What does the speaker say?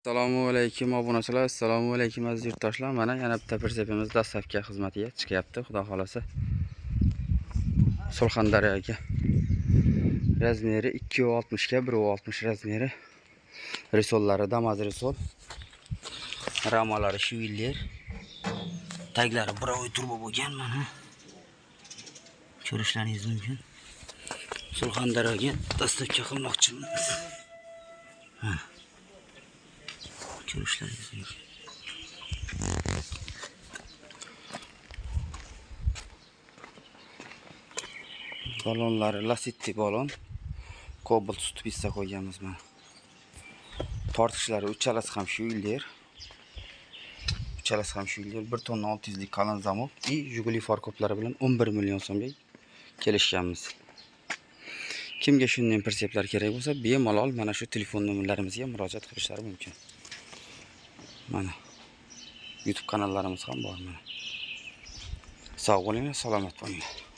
Assalomu alaykum obunachilar, assalomu alaykum aziz yurtdoshlar. Mana yana bitta pritsepimiz dastlabki xizmatiga chiqyapti, xudo xolasa. Surxondaryoga. Razmeri 2.60 ga 1.60 razmeri. Risollari Damaz risol. Ramalari Schwiller. Taglari biroy turbo bo'lgan mana. Ko'rishlaringiz mumkin. Surxondaryoga dastlabki qilmoqchimiz. Ha. Ko'rishlaringiz mumkin. Balonlari Lacetti balon. Cobalt stupissa qo'yganmiz mana. Tortishlari uchalasi ham Schwiller. Uchalasi ham Schwiller 1 tonna 600 lik kalon zamok и Jiguli farkoplari bilan 11 million so'mga kelishganmiz. Kimga shunday pritseplar kerak bo'lsa, bemalol mana shu telefon nomerlarimizga murojaat qilishlari mumkin. Mana YouTube kanallarimiz ham bor mana. Sog' bo'linglar, salomat bo'linglar.